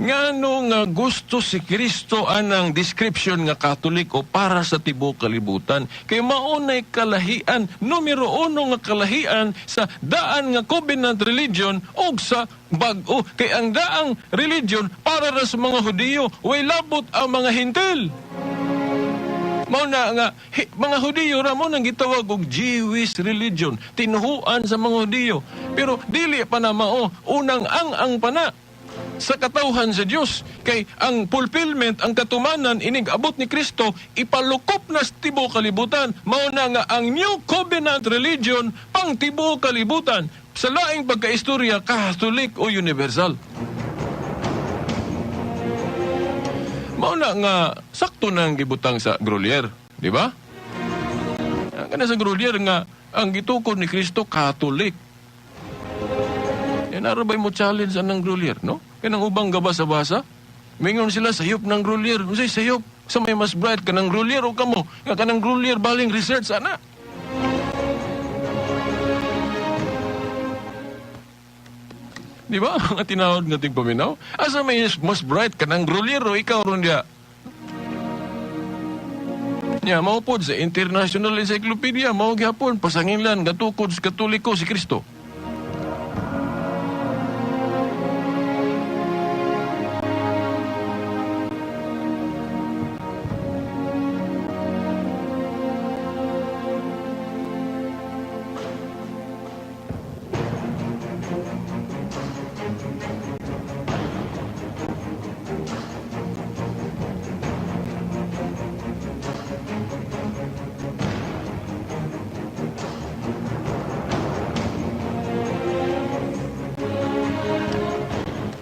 S5: Ngano nga gusto si Kristo anang description nga Katoliko para sa tibuok kalibutan? Kay maunay kalahian, numero uno nga kalahian sa daan nga covenant religion og sa bag-o. Kay ang daang religion para ra sa mga Hudiyo, way labot ang mga Hintil. Mao na nga mga Hudiyo ra mo nang gitawag og Jewish religion, tinuhuan sa mga Hudiyo. Pero dili pa na mao, unang ang pa na sa katawhan sa Dios, kay ang fulfillment, ang katumanan inig abot ni Kristo ipalukop na sa tibuok kalibutan. Mao na nga ang New Covenant religion pang tibuok kalibutan sa laing pagkaistorya, Catholic o universal. Mao na nga sakto nang gibutang sa Grolier, di ba? Kana sa Grolier nga ang gitukod ni Kristo Catholic. Yan arabay mo challenge anang Grolier, no? Kanang ubang gabasa-basa, mingon sila sayop ng Grolier. Unsay sayop? Sa may mas bright kanang Grolier o kamo? Nga kanang Grolier baling research ana. Di ba? Mga tinawag nga tigpaminaw. Asa may mas bright kanang Grolier o ikaw ron diya? Nya, mao pod sa International Encyclopedia, mao gyapon pasanginlan gatukod sa Katoliko si Kristo.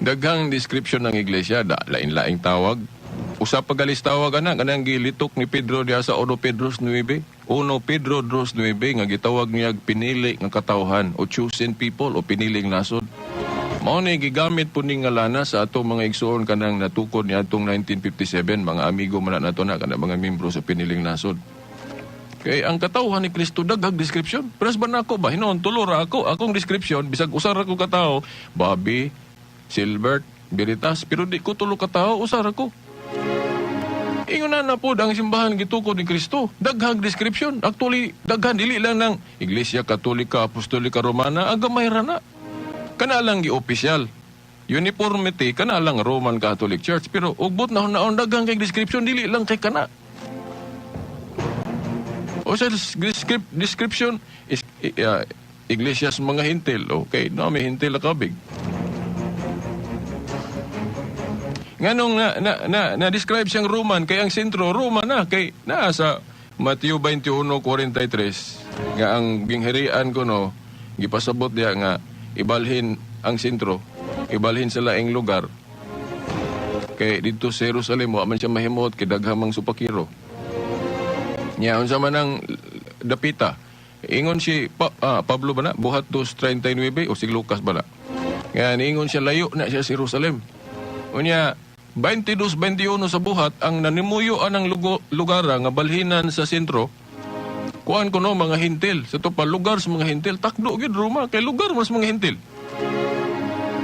S5: Daghang description ng iglesia, da, lain-laing tawag. Usa pa galis tawag ana, kanang gilitok ni Pedro diha sa 1 Pedro 9. 1 Pedro 9 nga gitawag niya pinili nga katawhan o chosen people o piniling nasod. Mao ni gigamit po ning ngalana sa atong mga igsoon kanang natukod ni atong 1957, mga amigo man na nato na kanang mga membro sa piniling nasod. Kay ang katawhan ni Kristo daghang description. Pero ba nako ba hinuon tulo ra ako akong description bisag usa ra ko katawo, Bobby, Silbert, Veritas, pero di ko tulo katawo, usa ra ko. Ingon na na pod ang simbahan gitukod ni Kristo. Daghang description. Actually, daghan dili lang ng Iglesia Katolika Apostolika Romana, agamay ra na. Kana lang gi-opisyal. Uniformity kana lang Roman Catholic Church, pero ugbot na naon daghang kay description dili lang kay kana. O sa description is iglesia sa mga hintil. Okay, na may hintil na kabig. Nganong na describe siyang Roman kay ang sentro Roma na kay naa sa Mateo 21:43 nga ang gingharian ko no gipasabot diha nga ibalhin ang sentro, ibalhin sa laing lugar. Kay didto sa Jerusalem wa man siya mahimot kay daghang mang supakiro. Nya unsa man ang dapita? Ingon si Pablo ba na buhat 2:39 o si Lucas ba na? Nga niingon siya layo na siya sa Jerusalem. Unya 22:21 sa buhat ang nanimuyo anang lugar nga balhinan sa sentro. Kuan kuno mga hintil sa to pa lugar sa mga hintil takdo gyud Roma kay lugar mas mga hintil.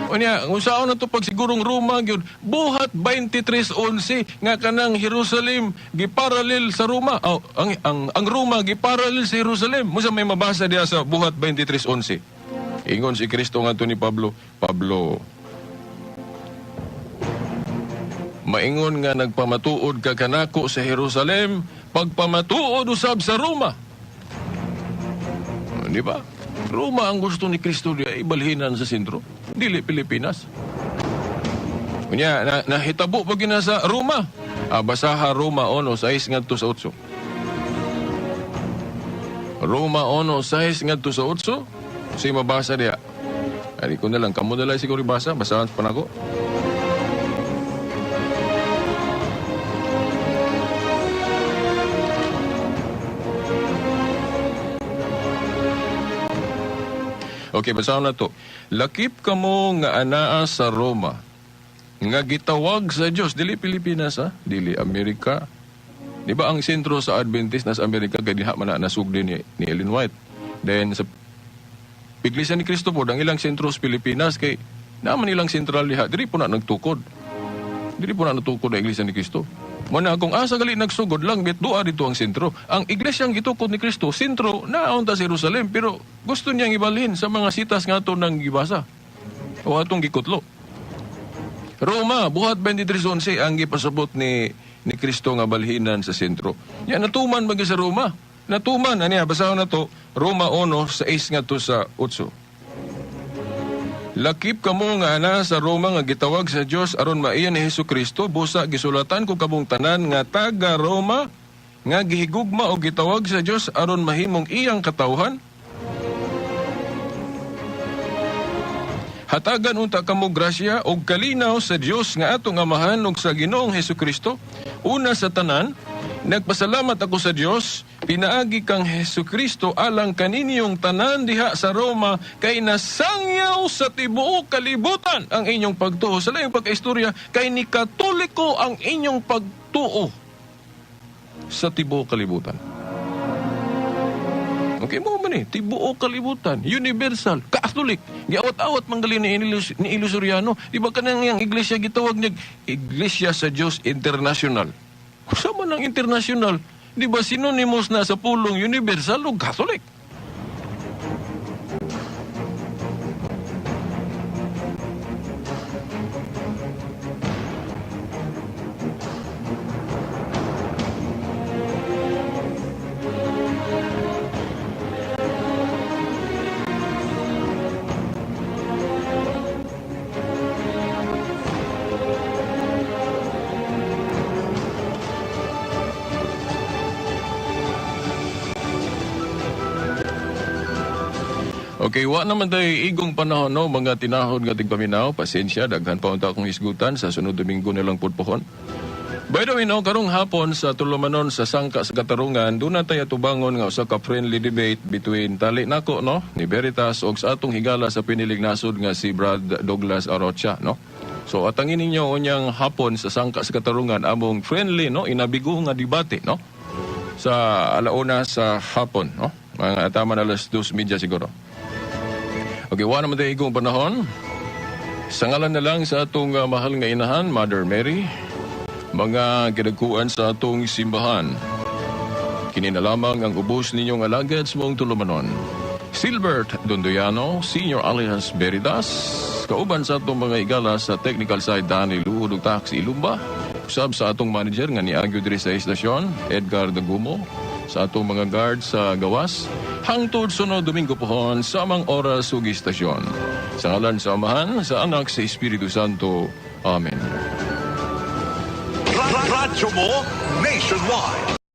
S5: Unya unsaon na to pag sigurong Roma gyud buhat 23:11 nga kanang Jerusalem giparallel sa Roma. Oh, ang Roma giparallel sa Jerusalem. Musa may mabasa diha sa buhat 23:11. Ingon si Kristo ngadto ni Pablo, Pablo, maingon nga nagpamatuod ka kanako sa Jerusalem, pagpamatuod usab sa Roma. Di ba? Roma ang gusto ni Kristo diya ibalhinan sa sentro, dili Pilipinas. Unya, nahitabo pa gina sa Roma. Basaha Roma 1:6 ngadto sa 8. Roma 1:6 ngadto sa 8. Kasi mabasa diya. Ari ko na lang, kamo na lang siguro ibasa, basahan pa nako. Okay, basahan na to. Lakip kamo nga anaa sa Roma, nga gitawag sa Dios, dili Pilipinas ha, dili Amerika. Di ba ang sentro sa Adventist nasa Amerika kay diha man na nasugdi ni Ellen White. Then sa Iglesia ni Cristo po, ang ilang sentro sa Pilipinas kay naman ilang sentral diha, diri po na nagtukod. Diri po na natukod ang Iglesia ni Cristo. Muna kung asa gali nagsugod lang, bit doa dito ang sentro. Ang iglesia ang gitukod ni Kristo, sentro naon ta sa Jerusalem, pero gusto niyang ibalhin sa mga sitas nga ato nang gibasa o atong gikutlo. Roma, buhat 23:11 ang gipasabot ni Kristo nga balhinan sa sentro. Ya natuman ba sa Roma? Natuman aniya, basahon na to Roma 1:6 ngadto sa 8. Lakip kamo nga ana sa Roma nga gitawag sa Dios aron maiya ni Hesukristo, busa gisulatan ko kamong tanan nga taga Roma nga gihigugma o gitawag sa Dios aron mahimong iyang katawhan. Hatagan unta kamo grasya og kalinaw sa Dios nga atong Amahan ug sa Ginoong Hesukristo. Una sa tanan, nagpasalamat ako sa Dios pinaagi kang Hesukristo alang kaninyong tanan diha sa Roma kay nasangyaw sa tibuok kalibutan ang inyong pagtuo. Sa layong pagkaistorya, kay ni Katoliko ang inyong pagtuo sa tibuok kalibutan. Okay mo man tibuok kalibutan, universal, Catholic. Giawat-awat manggali ni Ilusoriano. Di ba kanang yang iglesia gitawag niya Iglesia sa Dios International? Usa man ang international? Di ba synonymous na sa pulong universal o Catholic? Okay, wa naman tayo igong panahon no, mga tinahod nga tigpaminaw, pasensya, daghan pa unta akong isgutan sa sunod Domingo na lang pud pohon. By the way, no, karong hapon sa tulumanon sa Sangka sa Katarungan, duna tay atubangon nga usa ka friendly debate between tali nako, no, ni Veritas ug sa atong higala sa piniling nasod nga si Brad Douglas Arocha, no. So atangin ninyo unyang hapon sa Sangka sa Katarungan among friendly, no, inabigo nga debate, no, sa alauna sa hapon, no. Mga tama na 2:30 siguro. Okay, wala naman tayo igong panahon. Sa ngalan na lang sa atong mahal nga inahan, Mother Mary, mga kidagkuan sa atong simbahan. Kini na lamang ang ubos ninyong alagad sa maong tulumanon. Silbert Dondoyano, Senior alias Veritas, kauban sa atong mga igala sa technical side, Danny Luod ug Taxi Ilumba, usab sa atong manager nga niagyo diri sa istasyon, Edgar Dagumo, sa atong mga guard sa gawas, hangtod sunod Domingo pohon samang oras ug istasyon. Sa ngalan sa Amahan, sa Anak, sa Espiritu Santo. Amen.
S4: Radyo mo nationwide.